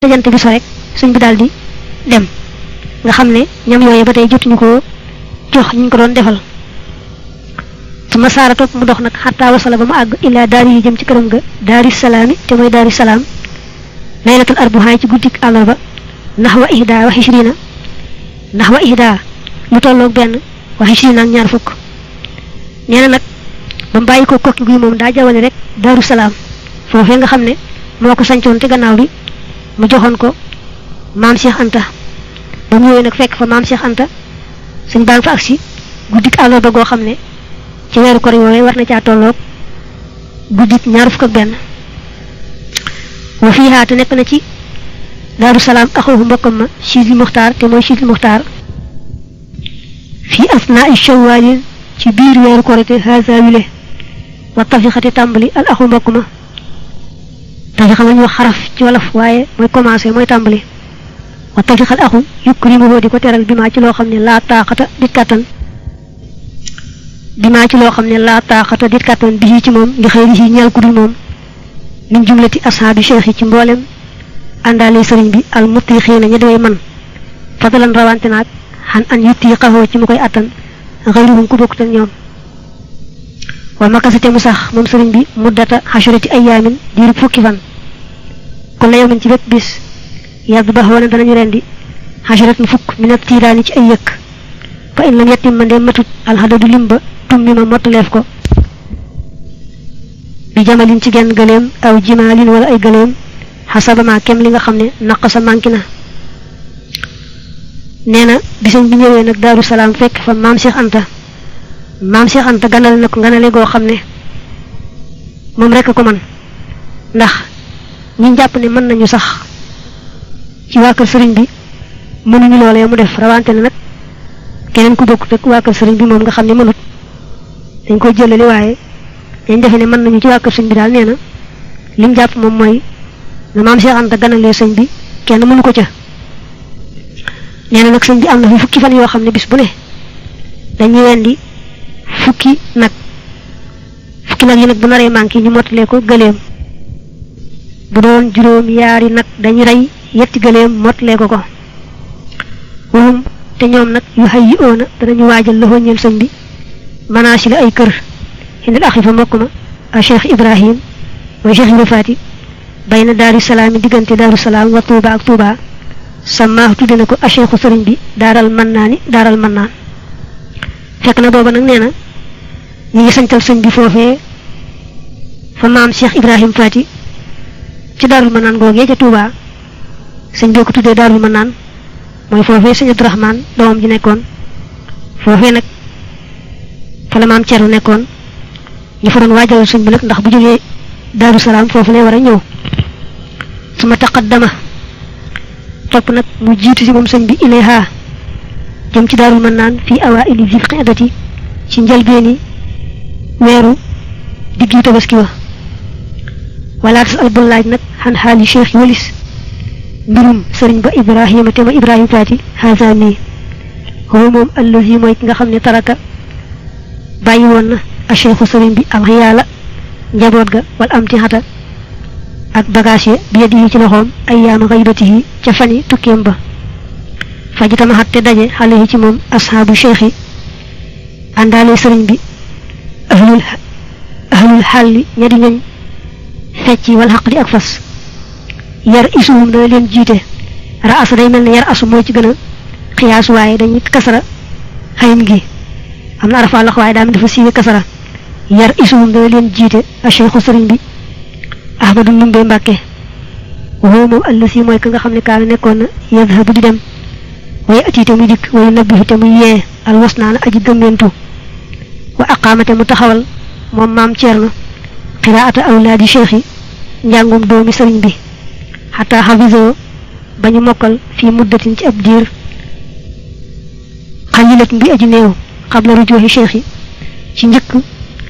jant bi so rek sëñ bi daldi dem nga xamne ñam yoyé batay jotuñu ko jox ñu ko doon defal suma saara top mu dox nak hatta wasala ba mu ag ila dari jëm ci kërëm ga dari salami te moy dari salam laylatul arbaha ci guddik alarba nahwa ihda wa 20 nahwa ihda lu tolok ben wa 20 ak ñaar fukk neena nak ba mbayyi ko kokki guy mom da jawale rek daru salam fofé nga xamne moko sancion te gannaaw bi mu joxon ko mam Cheikh Anta ba ñëwé nak fekk fa mam Cheikh Anta señ bang fa aksi guddik alarba go xamne ci wéru ko yoy war na ca tolok guddik ñaar fukk ak ben wa fiha ta nek na ci daru salam akhu mbokam ma Sidi Muxtar te moy Sidi Muxtar fi asna'i shawwal ci biir wéru ko rete haza wile wa tafiqati tambali al akhu mbokuma tafi xam ñu xaraf ci wolof waye moy commencer moy tambali wa tafiq al akhu yukrimu di ko teral bima ci lo xamne la taqata dit katan bima ci lo xamne la taqata dit katan bi ci mom li xeyri ci ñal ku dul mom min jumlati ashabi cheikh ci mbolem andale serigne bi al mutikhina ñi doy man fadalan rawante nak han an yutiqahu ci mu koy atan xeyruhum ku bokku tan ñoom wa makasate mu sax mom serigne bi muddata hasharati ayamin diru fukki fan ko la yowin ci bépp bis yadbahu wala danañu rendi hasharat fukk min at-tirani ci ay yek fa in lam yatim man dem matut al hadadu limba tummi ma motulef ko bi jamalin ci genn gëleem aw jimalin wala ay gëleem hasaba ma kem li nga xamne naqasa mankina neena bisam bi ñëwé nak daru salam fekk fa mam Cheikh Anta ganal na ko ganale go xamne mom rek ko man ndax ñi japp ne man nañu sax ci wa kër serigne bi mënu ñu lolé mu def rawante nak keneen ku bokku tek wa kër serigne bi mom nga xamne mënut dañ ko jëlale waye dañ defé ne man nañu ci wa kër serigne bi dal neena lim japp mom moy na mam Cheikh Anta ganale serigne bi kenn mënu ko ca neena nak serigne bi am na fi fukki fan yo xamne bis bu ne dañuy wendi fukki nak yi nak bu naré manki ñu motalé ko gëleem bu doon juroom yaari nak dañu ray yetti gëleem motalé ko ko wum te ñoom nak yu hayyiona dañu wajal lo ñeel señ bi manasi la ay kër hindal akhifa mokuma a Cheikh Ibrahim wa Cheikh Rufati bayna daru salam digante daru salam wa Touba ak Touba sama tudina ko a Cheikh serigne bi daral mannan fekk na bobu nak neena ñi ngi santal señ bi fofé fa mam Cheikh Ibrahim Fati ci darul manan gogé ci Touba señ bi ko tuddé darul manan moy fofé señ Abdourahman doom ji nekkon fofé nak fa la mam Thierno nekkon ñu fa doon wajal señ bi nak ndax bu joggé daru salam fofu lay wara ñew suma taqaddama top nak mu jitu ci mom señ bi ilayha jëm ci darul manan fi awaili zil qadati ci njalbeni wéru diggu tabaski wa wala tasal bu laaj nak han hali cheikh walis mbirum serigne ba Ibrahima te ma Ibrahim Fati hazani ho mom allazi moy nga xamne taraka bayyi won na a cheikh serigne bi am xiyala njabot ga wal am ci hata ak bagage bi yedi ci loxom ayyam ghaibatihi ci fani tukem ba fajitama hatte daje xale ci mom ashabu cheikh andale serigne bi ahlul hal ñadi ñañ fecci wal haqli ak fas yar isum da leen jité raas day melni yar asu mo ci gëna qiyas waye dañuy kasara xayim gi amna rafa la waye daam dafa siwe kasara yar isum da leen jité a cheikh serigne bi ahmadu numbe mbake wo mo allasi moy ka nga xamne ka nekkon yadhhabu di dem way atite mu dik way nabbi te mu ye al wasnana aji gëmentu wa aqamata mutaxawal mom mam Thierno qira'ata awladi cheikhi njangum doomi serigne bi hatta hafizo bañu mokal fi muddatin ci ab dir xalilat bi aji neew qabla rujuhi cheikhi ci ñeuk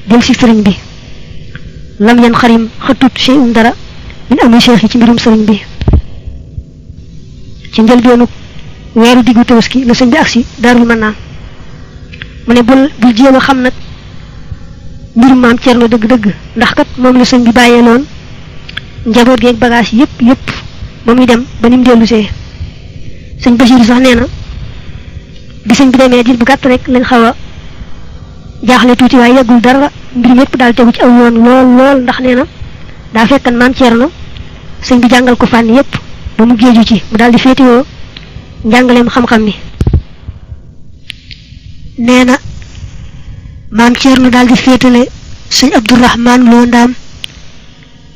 del ci serigne bi lam yan kharim khatut shay'un dara min ami cheikhi ci mbirum serigne bi ci ndel doonu wéru digu tawski le serigne bi aksi darul manna mune bul jema xam nak mbir mam Thierno deug ndax kat mom la señ bi bayé non njabot geek bagage yépp ba muy dem ba nim dellusee sëñ Basiru sax nee na bi sëñ bi demee dir bu gàtt rek lañ xaw a jaaxle tuuti waaye yàggul dara mbir mépp daal tegu ci aw yoon lool ndax nee na daa fekkan maam Ceerno sëñ bi jàngal ko fànn yépp ba mu géeju ci mu daal di féetiwoo njàngaleem xam-xam mi nee na maam Ceerno daal di féetale sëñ Abdourahman Lo Ndaam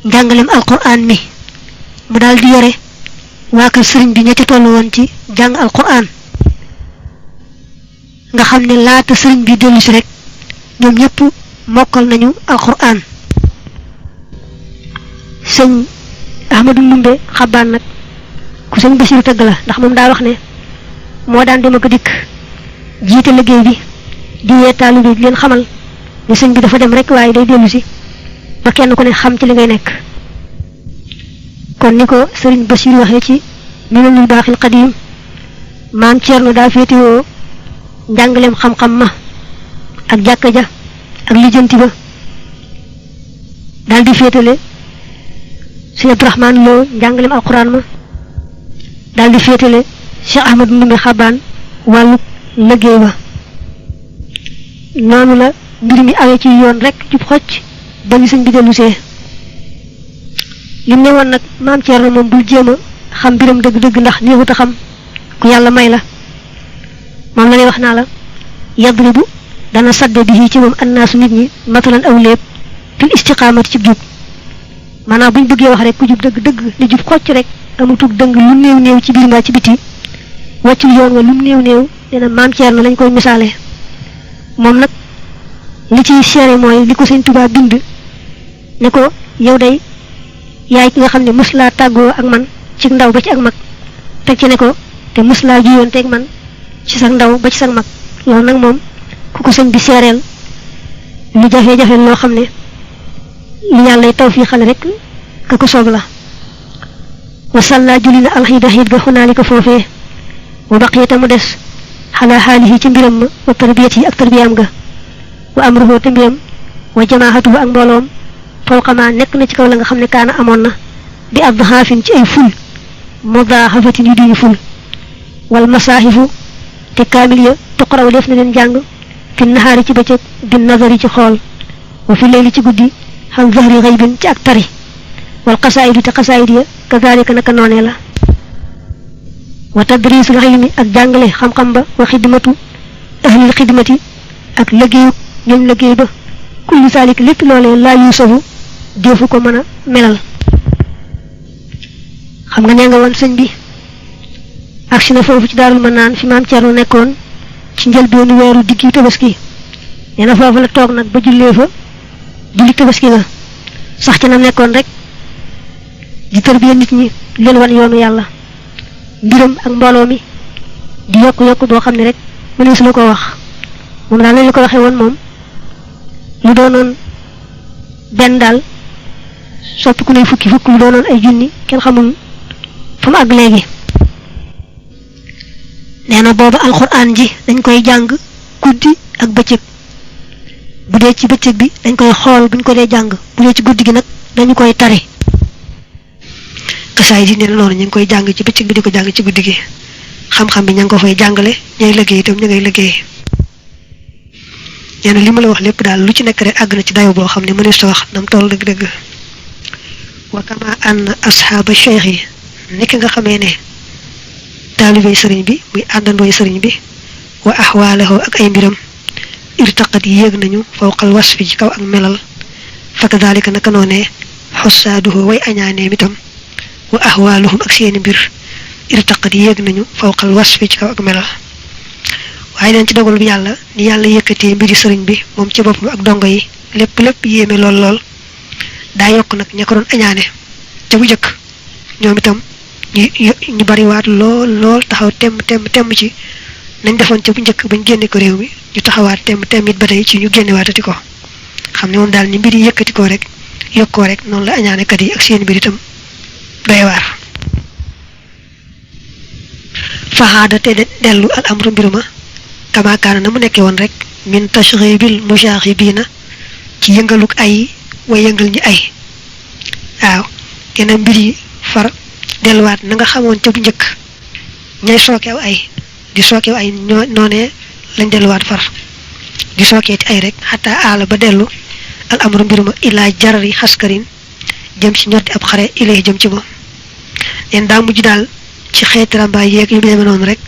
njàngaleem alquran mi mu daal di yore waa kër sëriñ bi ña ci toll woon ci jàng alquran nga xam ne laata sëriñ bi dellu si rek ñoom ñëpp mokkal nañu alquran sëñ Ahmadu Ndumbe xabaan nag ku sëñ Basiru tëgg la ndax moom daa wax ne moo daan dem ak dikk jiite liggéey bi di yee taalibe bi di leen xamal ne sëñ bi dafa dem rek waaye day dellu si ba kenn ku ne xam ci li ngay nekk kon ni ko sëriñ Basiru waxee ci Minanul Baaxil Qadiim maam Ceerno daa féetewoo njàngaleem xam-xam ma ak jàkka ja ak lijjanti ba daal di féetale sëñ Abdourahman Lo njàngaleem alquran ma daal di féetale Cheikh Ahmadu Ndumbe xabaan wàllu liggéey ba noonu la mbir mi awee ci yoon rek jub xocc ba ñu sëñ bi dellusee lim ne woon nag maam Ceerno moom bul jéem a xam mbiram dëgg-dëgg ndax néexut a xam ku yàlla may la moom la lay wax naa la yadribu dana sadde bi ci moom annaasu nit ñi matalan aw léeb fil istiqaamati ci jub maanaam buñ bëggee wax rek ku jub dëgg-dëgg li jub xocc rek amutug dëng lu néew ci biir mbaa ci biti wàccul yoon wa lu néew nee na maam Ceerno lañ koy misaale moom nag li ciy seere mooy li ko sëñ Tuubaa bind ne ko yow day yaay ki nga xam ne mës laa tàggoo ak man ci ndaw ba ci ak mag teg ci ne ko te mës laa juyoon teeg man ci sa ndaw ba ci sa mag loolu nag moom ku ko sëñ bi seereel lu jafe-jafe loo xam ne li yàlla taw fii xale rek ka ko soob la wasalla julli na alxiida xiit ga xunaalika foofee wa baqiyata mu des xalaa xaalihi ci mbiram ma wa tarbiyat yi ak tarbiyaam ga wa amruhu te mbiram wa jamaahatuhu ak mbooloom fawqamaa nekk na ci kaw la nga xam ne kaana amoon na bi adhaafin ci ay ful mudaahafatin yu diñu ful wal masaahifu te kaamil ya tuqraw def na leen jàng fi nahaari ci bëccëg bi nazari ci xool wa fi leyli ci guddi xam zahri xaybin ci ak tari wal xasaayidu te xasaayid ya kazaalika naka noonee la wa tadriisul ilmi ak jàngale xam-xam ba wa xidmatu ahlil xidmati ak liggéeyu ñooñ liggéey ba kulli saalik lépp loolee laa yuusafu defu ko mën a melal xam nga nee nga woon sëñ bi agsi na foofu ci Daarul Manaan fi maam Ceerno nekkoon ci njëlbeenu weeru diggi tabaski nee na foofu la toog nag ba jullee fa julli tabaski nga sax ci na nekkoon rek di tërbiya nit ñi leen wan yoonu yàlla mbiram ak mbooloo mi di yokku boo xam ne rek mënees la ko wax moom daal lañ la ko waxee woon moom lu doonoon benn daal soppi ku ne fukki lu doonoon ay junni kenn xamul fa mu àgg léegi nee na booba alxuraan ji dañ koy jàng guddi ak bëccëg bu dee ci bëccëg bi dañ koy xool buñ ko dee jàng bu dee ci guddi gi nag dañu koy tari kasaay di nee na noonu ñu ngi koy jàng ci bëccëg bi di ko jàng ci guddi gi xam-xam bi ña ngi ko fay jàngale ñay liggéey itam ña ngay liggéey nee na li ma la wax lépp daal lu ci nekk rek àgg na ci dayo boo xam ne mënees ta wax nam toll dëgg-dëgg wa kama ann asxaaba cheikh yi niki nga xamee ne taalibey sëriñ bi muy àndandooy sëriñ bi wa axwaalahu ak ay mbiram irtaqat yéeg nañu fawqal wasfi ci kaw ak melal fa kadalika naka noonee xosaaduhu way añaaneem itam wa axwaaluhum ak seeni mbir irtaqat yéeg nañu fawqal wasfi ci kaw ak melal waaye neen ci dogal bi yàlla ni yàlla yëkkatee mbiri sëriñ bi moom ci boppam ak dongo yi lépp yéeme lool daa yokk nag ña ko doon añaane te bu jëkk ñoom itam ñu bariwaat lool taxaw temm ci nañ defoon ca bu njëkk bañ génne ko réew mi ñu taxawaat temm it ba tey ci ñu génnewaatati ko xam ne moom daal ni mbir yi yëkkati ko rek yokkoo rek noonu la añaanekat yi ak seen mbir itam doy waar faxaada te dellu al amru mbiruma kamaakaana na mu nekkee woon rek min tashribil mushaaxibiina ci yëngaluk ay way yëngal ñi ay waaw kenn mbir yi far delluwaat na nga xamoon ca bu njëkk ñay sookeew ay di sookeew ay noonee lañ delluwaat far di sookeeti ay rek xataa aala ba dellu al amru mbiruma ilaa jarari xaskarin jëm ci ñotti ab xare ilay jëm ci moom leen daa mujj daal ci xeeti rambaay yeeg yu demee noonu rek